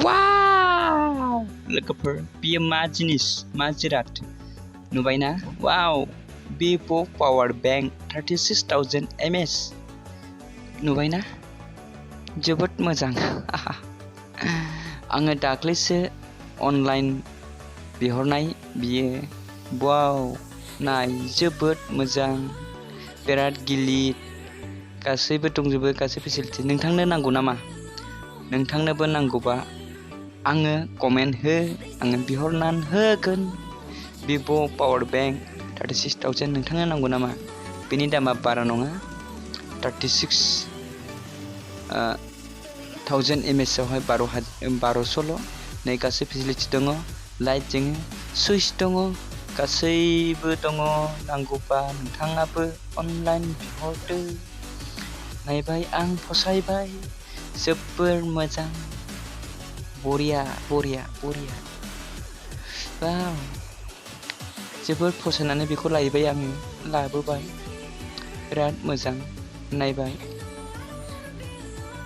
वाव लोगोफोर बियो मा जिनिस मा जिराद नुबायना वाव भिभ' पावार बेंक 36,000 mAh नुबायना जोबोद मोजां आङो दाख्लैसो अनलाइन बिहरनाय बियो वाव नाय जोबोद मोजां बिराद गिलिर गासैबो दंजोबो गासै फेसिलिटि नोंथांनो नांगौ नामा नोंथांनोबो नांगौबा आङो कमेन्ट हो आङो बिहरनानै होगोन भिभ' पावार बेंक 36,000 नोंथांनो नांगौ नामा बेनि दामा बारा नङा 36,000 mAh आवहाय 1200ल' नै गासै फेसिलिटि दङ लाइट जोङो सुइच दङ गासैबो दङ नांगौबा नोंथाङाबो अनलाइन बिहरदो नायबाय आं फसायबाय जोबोर मोजां बरिया वाव जोबोर फसायनानै बेखौ लायबाय आङो लाबोबाय बिराद मोजां नायबाय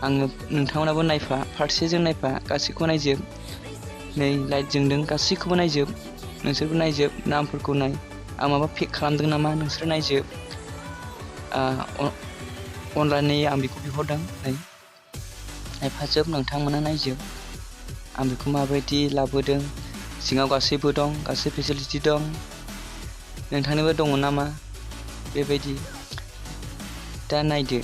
आङो नोंथांमोनाबो नायफा फारसेजों नायफा गासैखौबो नायजोब नै लाइट जोंदों गासैखौबो नायजोब नोंसोरबो नायजोब नामफोरखौ नाय आं माबा फेक खालामदों नामा नोंसोर नायजोब अनलाइनै आं बेखौ बिहरदों नै नायफाजोब नोंथांमोना नायजोब आं बेखौ माबायदि लाबोदों सिङाव गासैबो दं गासै फेसिलिटि दं नोंथांनोबो दङ नामा बेबायदि दा नायदो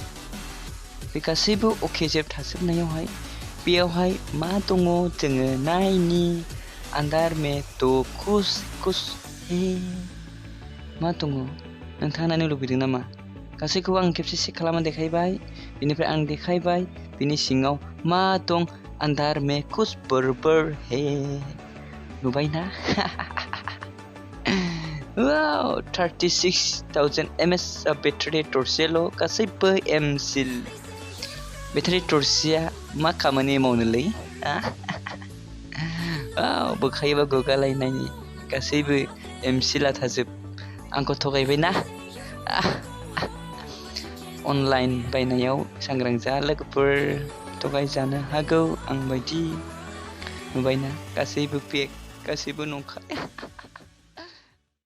बे गासैबो अके जोब थाजोबनायावहाय बेयावहाय मा दङ जोङो नायनि आन्दार में तो कुछ मा दङ नोंथाङा नायनो लुबैदों नामा गासैखौबो आं खेबसे चेक खालामना देखायबाय बेनिफ्राय आं देखायबाय बिनि सिङाव मा दं आन्दार में कुछ बरबर हे नुबायना वाव 36,000 mAh बेटारि थरसेल' गासैबो एमसिल बेटारि थरसेया मा खामानि मावनोलै बोखायोबा गुगालायनायनि गासैबो एमसिला थाजोब आंखौ थगायबायना अनलाइन बायनायाव सांग्रां जा लोगोफोर थगायजानो हागौ आं बायदि नुबायना गासैबो फेक गासैबो नंखाय